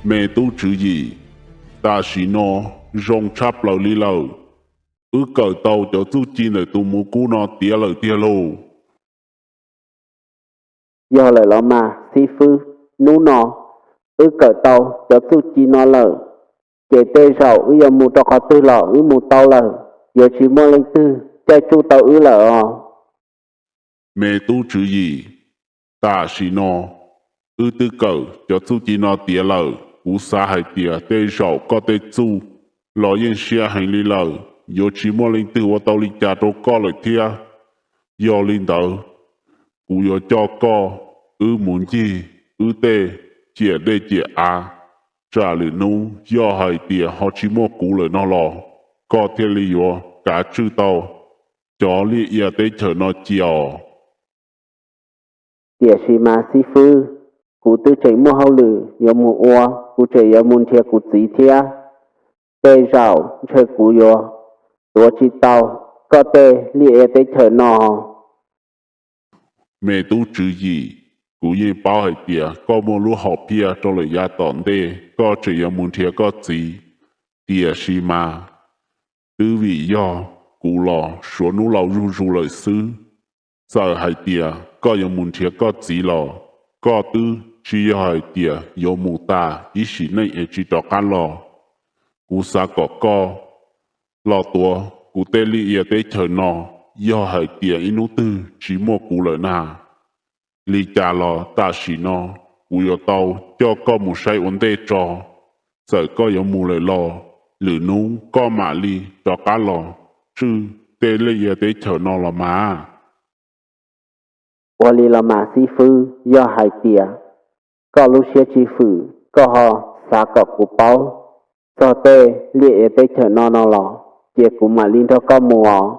Me tub tswv yim, tam sim no zoo tshaj plaws li lawm. Wb kawm tau cov txuj ci ntawm tus muv kub no tiav lawm tiag lauj. Yog lawm los mas xib fwb, hnub no wb kawm tau cov txuj ci no lawm, ces tej zaum wb yuav mus rau qhov twg los wb mus tau lawm, yuav tsis muaj leej twg caij tsuj tau wb lawm os. Me tub tswv yim, tam sim no wb twb kawm cov txuj ci no tiav lawm, kuv xav hais tias tej zaum koj tej txuj los yeej siab heev li lawm, yuav tsis muaj leej twg ua tau li cas rau koj lawm thiab. Yog li ntawd, kuv yuav coj koj wb mus ncig wb tej ciam dej ciam av, tsam lwm hnub yog hais tias ho tsis muaj kuv lawm no los koj thiaj li yuav kav tswj tau cov liaj ia teb chaws no cia os. Tiam sis mas xib fwb, kuv twb tseem muaj hauj lwm yuav mus ua, kuv tseem yuav mus nrhiav kuv txiv thiab. Tej zaum ntshe kuv yuav tuav tsis tau koj tej liaj ia teb chaws no. Me tub tswv yim, kuv yeej paub hais tias koj muaj lub hom phiaj rau lawm yav tom ntej koj tseem yuav mus nrhiav koj txiv, tiam sis mas twb vim yog kuv los suav hnub laus zuj zus lawm xwb. Txawm hais tias koj yuav mus nrhiav koj txiv los koj twb tsis yog hais tias yuav mus tas ib sim neej es tsis rov qab los. Kuv xav kom koj los tuav kuv tej liaj ia teb chaws no, yog hais tias ib hnub twg tsis muaj kuv lawm na, li cas los tam sim no kuv yuav tau coj koj mus saib ua ntej tso. Txawm koj yuav mus lawm los lwm hnub koj mam li rov qab los tswj tej liaj ia teb chaws no los mas. Ua li los mas xib fwb, yog hais tias koj lub siab tsis fwm, koj ho xav kom kuv paub txog tej liaj ia teb chaws no no los, cia kuv mam li nrog koj mus os.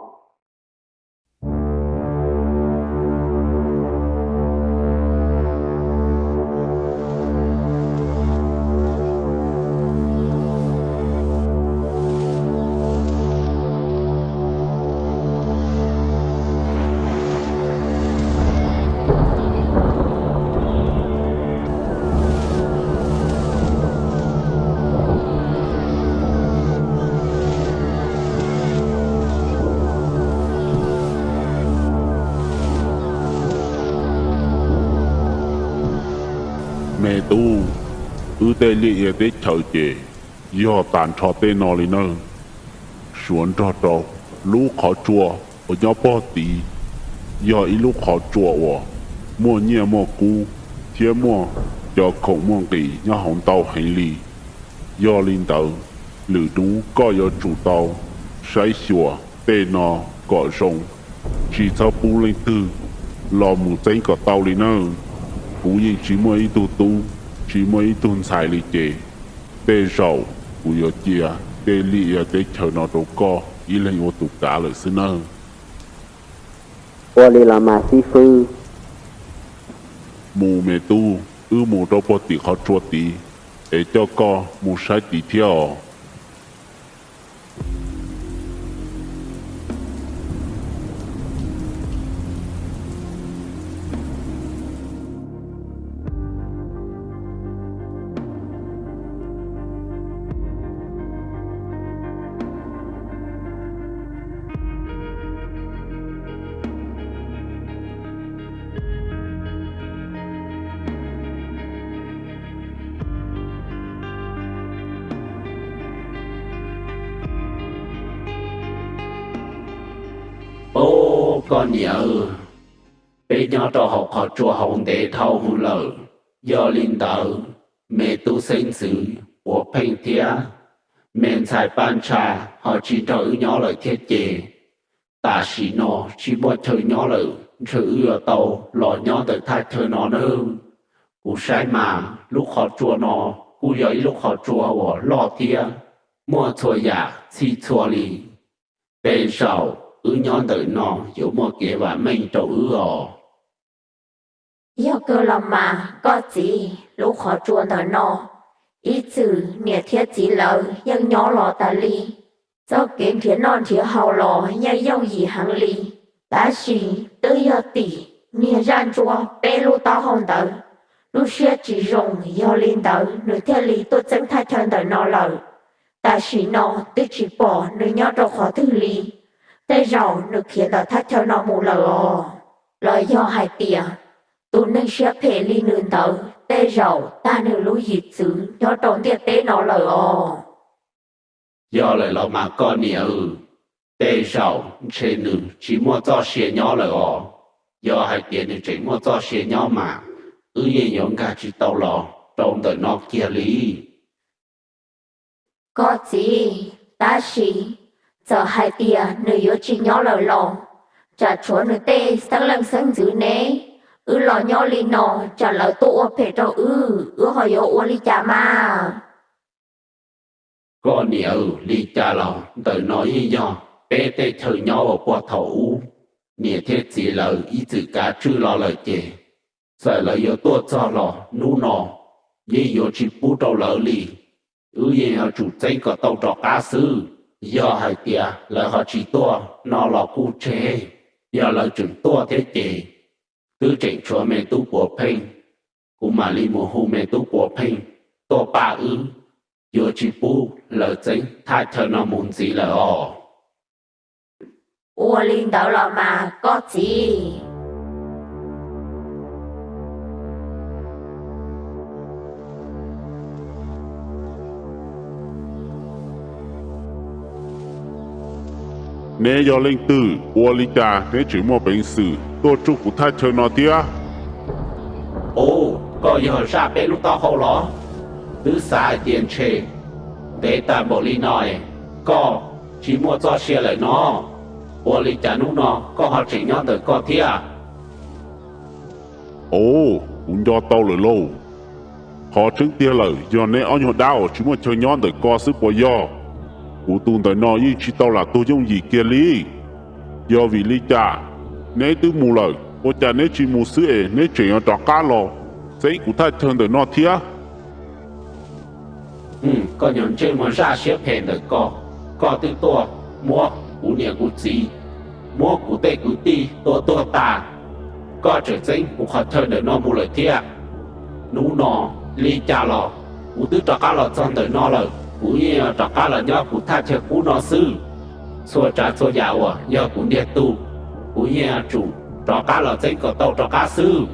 Me tub, wb tej liaj ia teb chaws ces yog tag nrho tej no li nawb. Suav nrog rau lub qhov tsua uas nyob pog tid, yog ib lub qhov tsua uas muaj nyiaj muaj kub thiab muaj cov khoom muaj nqis nyob hauv ntau heev li. Yog li ntawd, lwm hnub koj yuav tsum tau saib xyuas tej no kom zoo, tsis txhob pub leej twg los mus txeeb kom tau li nawb. Kuv yeej tsis muaj ib tug tub, tsis muaj ib tug ntxhais li ces tej zaum kuv yuav cia tej liaj ia teb chaws no rau koj ib leeg ua tus kav lawm xwb nawb. Ua li los mas xib fwb. Mus me tub, wb mus rau pog tim qhov tsua tid, es coj koj mus saib tid thiab os. Au, koj niam, peb nyob rau hauv qhov tsua hauv ntev dhau hwv lawm. Yog li ntawd, me tub xeeb ntxwv Puav Pheej thiab me ntxhais Paj Ntsha ho tsis nrog wb nyob lawm thiab ces, tam sim no tsis muaj chaw nyob lawm, ntshe wb yuav tau los nyob ntawm thaj chaw no nawb. Kuv saib mas lub qhov tsua no kuj yog ib lub qhov tsua uas loj thiab muaj txhua yam txhij txhua li. Tej zaum wb nyob ntawm no yuav muaj kev vam meej rau wb os. Yog kawg los mas koj txiv, lub qhov tsua ntawm no ib txwm niam thiab txiv lawv yeej nyob los tas li. Txoj kev nrhiav noj nrhiav haus los yeej yooj yim heev li, tab sis twb yog tim niag zaj ntsuab peb lub taub hau ntawd lub siab tsis zoo, yog li ntawd nws thiaj li tuaj txeeb thaj chaw ntawm no lawm. Tam sim no twb tsis pom nws nyob rau qhov twg li, tej zaum nws khiav ntawm thaj chaw no mus lawm os. Los yog hais tias tus neeg siab phem li nws ntawd tej zaum tag nws lub yim txwv nyob rau ntiaj teb no lawm os. Yog lawm los mas koj niam, tej zaum ntshe nws tsis muaj txoj sia nyob lawm os. Yog hais tias nws tseem muaj txoj sia nyob mas wb yeej yuav nkag tsis tau los rau ntawm no kiag li. Koj txiv, tab sis txawm hais tias nws yuav tsis nyob lawm los tsam tshuav nws tej xeeb leej xeeb ntxwv ne, wb los nyob li no tsam lawv tuaj ua phem rau wb, wb ho yuav ua li cas mas? Koj niam, li cas los ntawm no yeej yog peb tej chaw nyob uas puag thaum ub niam thiab txiv lawv ib txwm kav tswj los lawm ces, txawm lawv yuav tuaj txog los hnub no yeej yuav tsis pub rau lawv li. Wb yeej yuav tsum txeeb kom tau rov qab xwb. Yog hais tias lawv ho tsis tuaj no los kuj tseg, yog lawv tseem tuaj thiab ces twb tseem tshuav me tub Puav Pheej. Kuv mam li mus hu me tub Puav Pheej tuaj pab wb, yuav tsis pub lawv txeeb thaj chaw no mus ntxiv lawm os. Ua li ntawd los mas koj txiv. Neb yog leej twg, ua li cas neb tseem muaj peev xwm tuaj tsuj kuv thaj chaw no thiab? Ub, koj yog zaj peb lub taub hau los? Twb xav hais tias ntshe ntev tas npaum li no es koj tsis muaj txoj sia lawm no, ua li cas hnub no koj ho tseem nyob ntawm koj thiab? Ub, kuv nco tau lawm lauj. Qhov tseeb tiag lawm yog neb ob nyuag dab uas tsis muaj chaw nyob ntawm ko xwb puas yog? Kuv tus ntawm no yeej tsis tau lam tuag yooj yim kiag li. Yog vim li cas neb twb mus lawm, ua cas neb tsis mus xwb es neb tseem yuav rov qab los txeeb kuv thaj chaw ntawm no thiab? Koj nyuag ntsej muag zaj siab phem ntawm koj, koj twb tuaj muab kuv niam kuv txiv, muab kuv tej kwv tij tua tuag tas, koj tseem txeeb kuv qhov chaw ntawm no mus lawm thiab. Hnub no li cas los kuv twb rov qab los txog ntawm no lawm, kuv yeej yuav rov qab los nyob kuv thaj chaw qub no xwb. Txhua tsav txhua yam uas yog kuv ntiag tug, kuv yeej yuav tsum rov qab los txeeb kom tau rov qab xwb.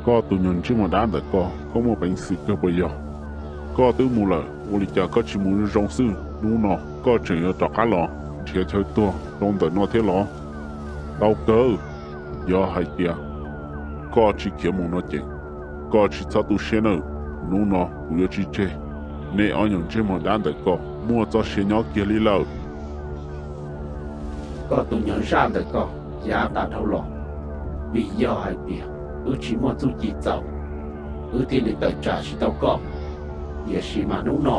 Koj tus nyuag ntsej muag dab ntawm ko, koj muaj peev xwm kawg puas yog? Koj twb mus lawm, ua li cas koj tsis mus zoo xwb? Hnub no koj tseem yuav rov qab los nrhiav chaw tuag rau ntawm no thiab los? Tau kawg, yog hais tias koj tsis khiav mus no ces koj tsis txhob tu siab nawb. Hnub no kuv yuav tsis tseg neb ob nyuag ntsej muag dab ntawm ko muaj txoj sia nyob kiag li lawm. Koj tus nyuag zaj ntawm ko, yav tas dhau los, vim yog hais tias wb tsis muaj txuj ci txaus, wb thiaj li tawm tsam tsis tau koj. Tiam sis mas hnub no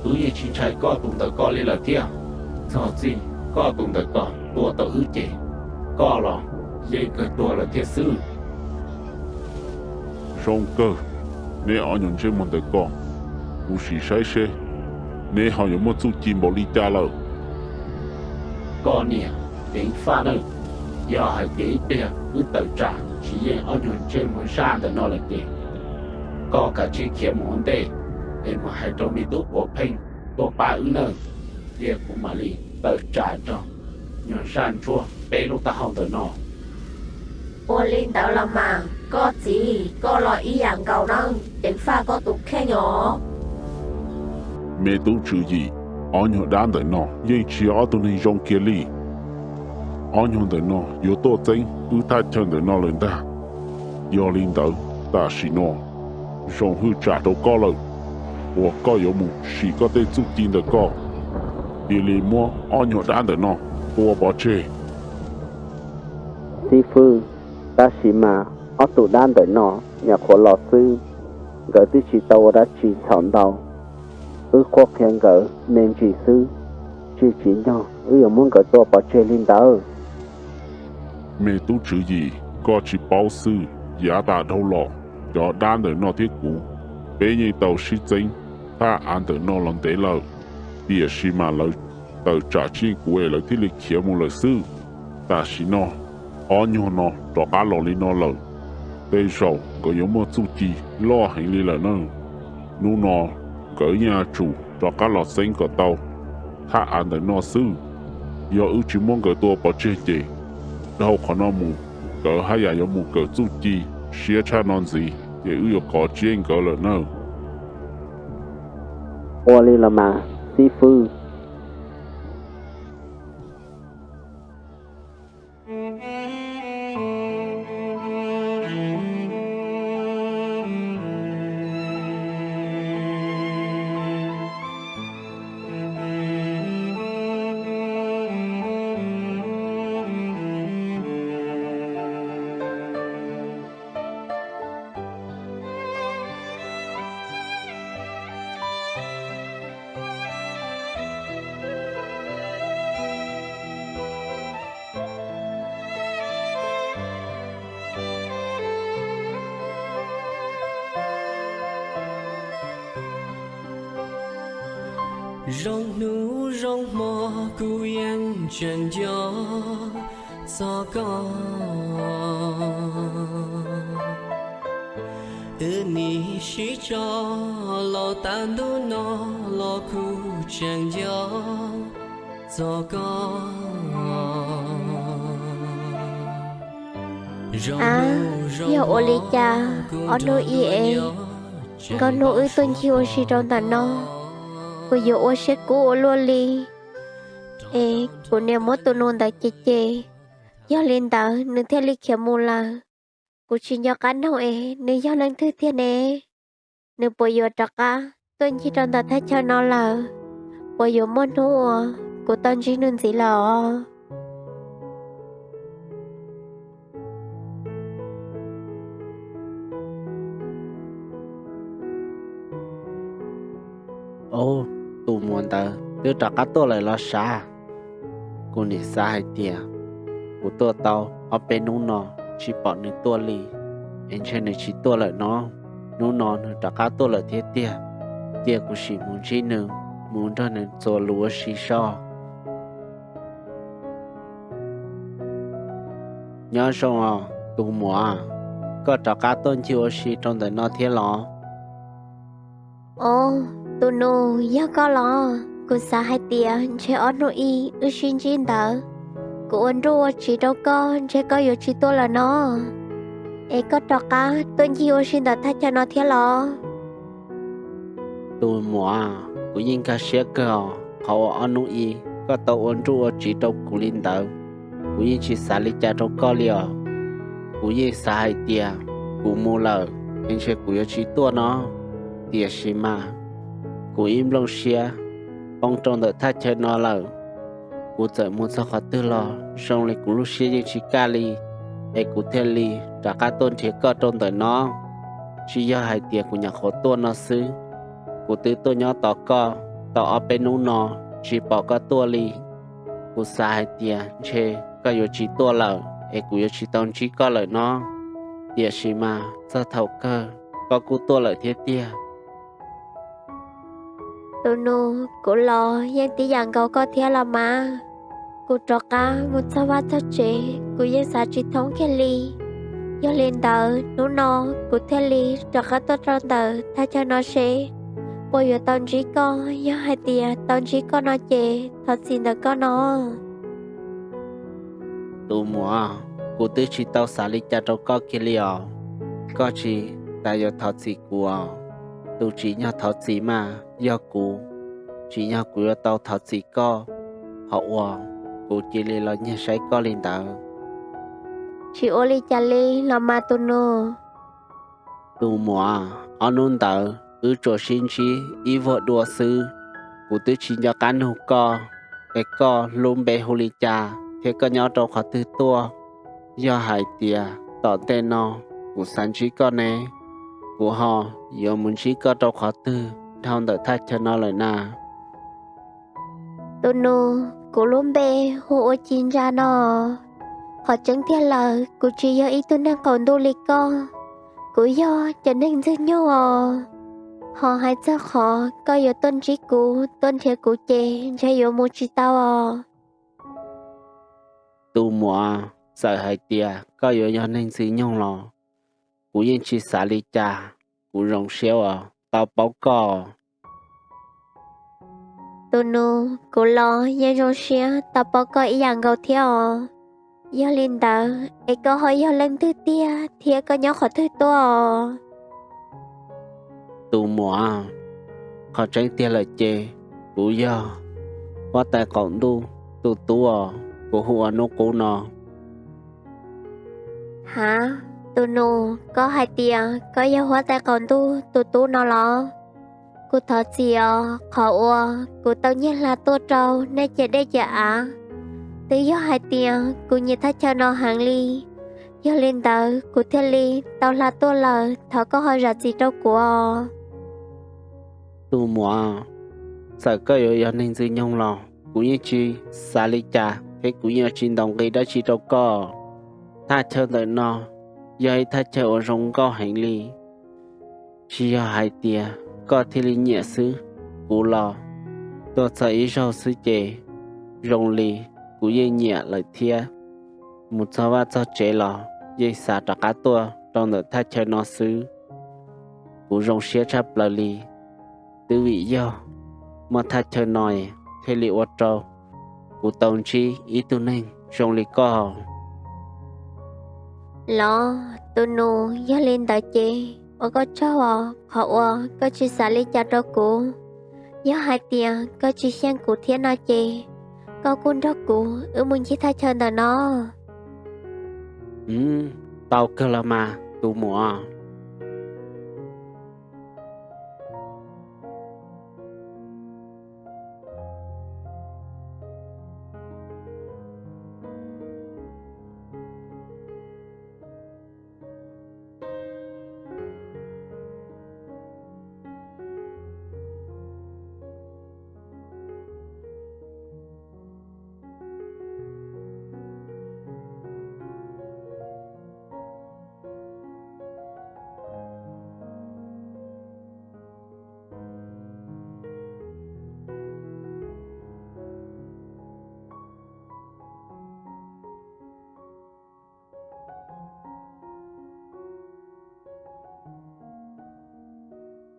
wb yeej tsis ntshai koj tus ntawm ko li lawm thiab. Txog txij koj tus ntawm ko tua tau wb ces koj los yeej kawg tuag lawm thiab xwb. Zoo kawg, neb ob nyuag ntsej muag ntawm ko, kuv sim saib seb neb ho yuav muaj txuj ci npaum li cas lawm. Koj niam, ceev faj nawb, yog hais tias ib pliag wb tawm tsam tsis yeej ob nyuag ntsej muag zaj ntawm no lawm ces koj kav tsij khiav mus ua ntej es mus hais rau me tub Puav Pheej tuaj pab wb nawb, thiab kuv mam li tawm tsam nrog nyuag zaj ntsuab peb lub taub hau ntawm no. Ua li ntawd los mas koj txiv, koj los ib yam nkaus nawb, ceev faj koj tus kheej os. Me tub Tswv Yim, ob nyuag dab ntawm no yeej tsis yog ob tug neeg zoo kiag li. Ob nyuag ntawm no yuav tuaj txeeb wb thaj chaw ntawm no lawm ntag. Yog li ntawd tam sim no zoo hwj tsam rau koj lawm, uas koj yuav mus sim koj tej txuj ci ntawm koj, cia li muab ob nyuag dab ntawm no tua pov tseg. Xib fwb, tab sis mas ob tug dab ntawm no nyuam qhuav los xwb, nkawd twb tsis tau ua dab tsi txhaum ntau. Wb qhuab qhia nkawd me ntsis xwb, tsis tsim nyog wb yuav muab nkawd tua pov tseg li ntawd. Me tub Tswv Yim, koj tsis paub xwb, yav tas dhau los cov dab ntawm no thiab kuv, peb yeej tau sib txeeb thaj av ntawm no los ntev lawm, tiam sis mas lawv tawm tsam tsij kuv es lawv thiaj li khiav mus lawm xwb. Tam sim no ob nyuag no rov qab los li no lawm, Tej zaum nkawd yuav muaj txuj ci loj heev li lawm na. Hnub no nkawd yeej yuav tsum rov qab los txeeb kom tau thaj av ntawm no xwb. Yog wb tsis muab nkawd tua pov tseg ces dhau qhov no mus nkawd haj yam yuav mus kawm txuj ci siab tshaj no ntxiv ces wb yuav kov tsiab nkawd lawm nawb. Ua li los mas xib fwb. Zoo hnub zoo hmo kuv yeej tseem nco txog koj. Twb nim sib tso los tas ntuj no los kuv tseem nco txog koj. Av, yog ua li cas ob hnub ib es nkauj hnub wb tuaj ncig ua si rau ntawm no, kuv yuav ua siab kub ua luaj li. Es kuv niam muab tus nus ntawd cem cem, yog li ntawd nws thiaj li khiav mus lawm. Kuv tsis nco qab noog es nws yog leej twg tiag ne. Nws puas yuav rov qab tuaj ncig rau ntawm thaj chaw no lawm? Puas yuav muaj hnub uas kuv tau ntsib nws ntxiv lawm os? Ub, tus muam ntawd twb rov qab tuaj lawm los sav? Kuv nim xav hais tias kuv tuaj tau ob peb hnub no tsis pom nws tuaj li, es ntshe nws tsis tuaj lawm no. Hnub no nws rov qab tuaj lawm thiab tiag. Cia kuv sim mus ntsib nws, mus nrog nws txuas lus ua si soj. Nyob zoo os tus muam, koj rov qab tuaj ncig ua si rau ntawm no thiab los? Os, tus nus, yog koj los? Kuv xav hais tias ntshe ob hnub ib wb sib ntsib ntawd, kuv ua nruj ua tsiv rau koj ntshe koj yuav tsis tuaj lawm no. Es koj rov qab tuaj ncig ua si ntawm thaj chaw no thiab los? Tus muam, kuv yeej nkag siab kawg os, qhov uas ob hnub ib koj tau ua nruj ua tsiv rau kuv li ntawd, kuv yeej tsis xav li cas rau koj li os. Kuv yeej xav hais tias kuv mus lawm es ntshe kuv yuav tsis tuaj no, tiam sis mas kuv ib nplooj siab poob rau ntawm thaj chaw no lawm. Kuv txawm mus txog qhov twg los zoo li kuv lub siab yeej tsis kaj li, es kuv thiaj li rov qab tuaj nrhiav koj rau ntawm no. Tsis yog hais tias kuv nyuam qhuav tuaj no xwb, kuv twb tuaj nyob tos koj tau ob peb hnub no tsis pom koj tuaj li. Kuv xav hais tias ntshe koj yuav tsis tuaj lawm es kuv yuav tsis tau ntsib koj lawm no, tiam sis mas txog thaum kawg koj kuj tuaj lawm thiab tiag. Tus nus, kuv los yeej tib yam nkaus koj thiab los mas. Kuv rov qab mus txog vaj txog tsev kuv yeej xav tsis thoob kiag li. Yog li ntawd hnub no kuv thiaj li rov qab tuaj rau ntawm thaj chaw no seb puas yuav tau ntsib koj. Yog hais tias tau ntsib koj no ces thov txim ntawm koj no. Tus muam, kuv twb tsis tau xav li cas rau koj kiag li os. Koj tsis tas yuav thov txim kuv os. Tus tsim nyog thov txim mas yog kuv, tsim nyog kuv yuav tau thov txim koj, qhov uas kuv cia li los nyiag saib koj li ntawd. Tsis ua li cas li los mas tus nus. Tus muam, ob hnub ntawd wb tsuas sib ntsib ib vuag dua xwb, kuv twb tsis nco qab nug koj, es koj lub npe hu li cas thiab koj nyob rau qhov twg tuaj. Yog hais tias tom ntej no kuv xav ntsib koj ne, kuv ho yuav mus ntsib koj rau qhov twg dhau ntawm thaj chaw no lawm na? Tus nus, kuv lub npe hu ua Ci Ntsa no. Qhov tseeb tiag lawm kuv tsis yog ib tug neeg qaum ntuj li koj, kuv yog cov neeg ntxwg nyoog os. Ho hais txog qhov koj yuav tuaj ntsib kuv tuaj nrhiav kuv ces ntshe yuav mus tsis tau os. Tus muam, txawm hais tias koj yuav yog neeg ntxwg nyoog los kuv yeej tsis xav li cas. Kuv zoo siab uas tau paub koj. Tus nus, kuv los yeej zoo siab tau paub koj ib yam nkaus thiab os. Yog li ntawd es koj ho yog leej twg tiag thiab koj nyob qhov twg tuaj? Tus muam, qhov tseeb tiag lawm ces kuv yog huab tais qaum ntuj tus tub uas kuv hu ua Hnub Qub no. Hav, tus nus, koj hais tias koj yog huab tais qaum ntuj tus tub no los? Kuv thov txim os, qhov uas kuv tau nyiag hla tuaj rau nej ciam dej ciam av, twb yog hais tias kuv nyiam thaj chaw no heev li. Yog li ntawd kuv thiaj li tau hla tuaj lawm, thov koj ho zam txim rau kuv os. Tus muam, txawm koj yuav yog neeg ntxwg nyoog los kuv yeej tsis xav li cas thiab kuv yeej tsis ntaus nqi dab tsi rau koj. Thaj chaw ntawm no yog ib thaj chaw uas zoo nkauj heev li. Tsis yog hais tias koj thiaj li nyiam xwb, kuv los tuaj txog ib zaug xwb ces zoo li kuv yeej nyiam lawm thiab. Mus txog vaj txog tsev los yeej xav rov qab tuaj rau ntawm thaj chaw no xwb. Kuv zoo siab tshaj plaws li, twb vim yog muaj thaj chaw no thiaj li ua rau kuv tau ntsib ib tug neeg zoo li koj. Los tus nus, yog li ntawd ces ua koj tsaug os, qhov uas koj tsis xav li cas rau kuv. Yog hais tias koj tsis xyeej kuv thiab no ces koj kuj nrog kuv wb mus ncig thaj chaw ntawm no. Tau kawg los mas tus muam.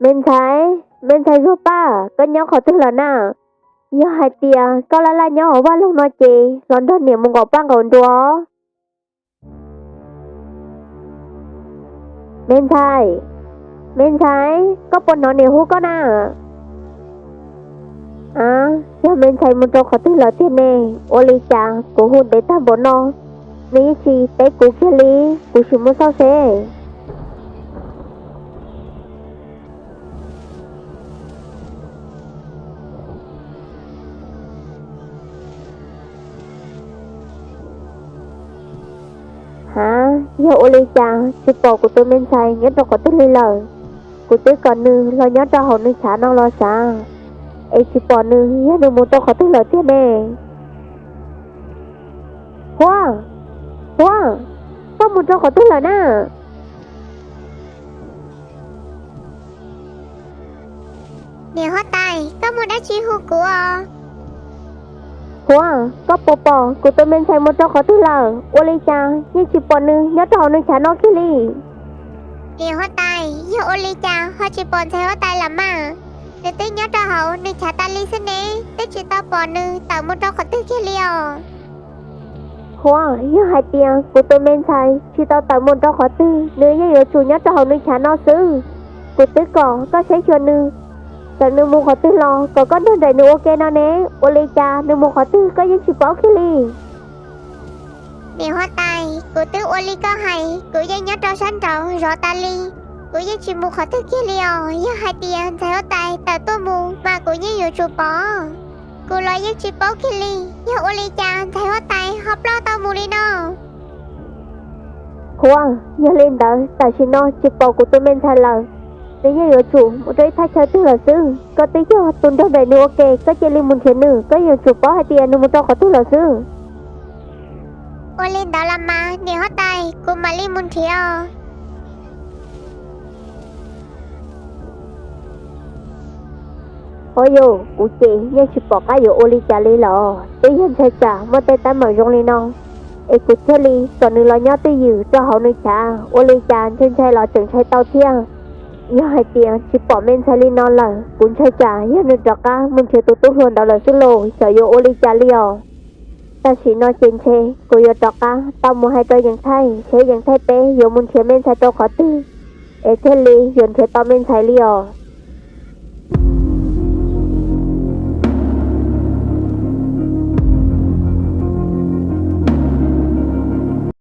Me ntxhais, me ntxhais Zuag Paj, koj nyob qhov twg lawm na? Yog hais tias koj laj laj nyob hauv vaj loog no ces los nrog niam mus nqaum paj nqaum nruas. Me ntxhais, me ntxhais, koj puas hnov niam hu koj na? A, yog me ntxhais mus rau qhov twg lawm tiag ne? Ua li cas kuv hu ntev tag npaum no nws yeej tsis teb kuv kiag li? Kuv sim mus xauj seb. Hav, yog ua li cas tsis pom kuv tus me ntxhais nyob rau qhov twg li lawm? Kuv twb kom nws los nyob rau hauv nws chav no los xav, es tsis pom nws, yog nws mus rau qhov twg lawm tiag ne? Huab, Huab, koj mus rau qhov twg lawm na? Niam huab tais, koj mus dab tsi hu kuv os? Huab, koj puas pom kuv tus me ntxhais mus rau qhov twg lawm? Ua li cas yeej tsis pom nws nyob rau hauv nws chav no kiag li? Niam huab tais, yog ua li cas ho tsis pom ntxhais huab tais lawm mas? Nws twb nyob rau hauv nws chav tas li xwb ne, twb tsis tau pom nws tawm mus rau qhov twg kiag li os. Huab, yog hais tias kuv tus me ntxhais tsis tau tawm mus rau qhov twg, nws yeej yuav tsum nyob rau hauv nws chav no xwb. Kuv twb kom koj saib xyuas nws, txawm nws mus qhov twg los kom koj nrog nraim nws ua ke no ne, ua li cas nws mus qhov twg koj yeej tsis paub kiag li? Niam huab tais, kuv twb ua li koj hais, kuv yeej nyob rau sab nraud zov tas li, kuv yeej tsis mus qhov twg kiag li os. Yog hais tias ntxhais huab tais tawm tuaj mus mas kuv yeej yuav tsum pom. Kuv los yeej tsis paub kiag li, yog ua li cas ntxhais huab tais ho ploj tau mus li no? Huab, yog li ntawd tam sim no tsis pom kuv tus me ntxhais lawm, nws yeej yuav tsum mus rau ib thaj chaw twg lawm xwb. Koj twb yog tus nrog nraim nws ua ke, koj cia li mus nrhiav nws, koj yuav tsum paub hais tias nws mus rau qhov twg lawm xwb. Ua li ntawd los mas niam huab tais, kuv mam li mus nrhiav os. Huab yau, kuv ces yeej tsis pom qab yuav ua li cas li los, twb yog ntshai tsam muaj tej teeb meem zoo li no, es kuv thiaj li kom nws los nyob twj ywm rau hauv nws chav. Ua li cas ntshai ntshai los tseem ntshai tau thiab. Yog hais tias tsis pom me ntxhais li no lawm, kuv ntshai tsam yog nws rov qab mus nrhiav tus tub hluas ntawd lawm xwb los xyov yuav ua li cas li os. Tam sim no ces ntshe kuv yuav rov qab tau mus hais rau Yeev Thaij seb Yeev Thaij peb yuav mus nrhiav me ntxhais rau qhov twg, es thiaj li yuav nrhiav tau me ntxhais li os.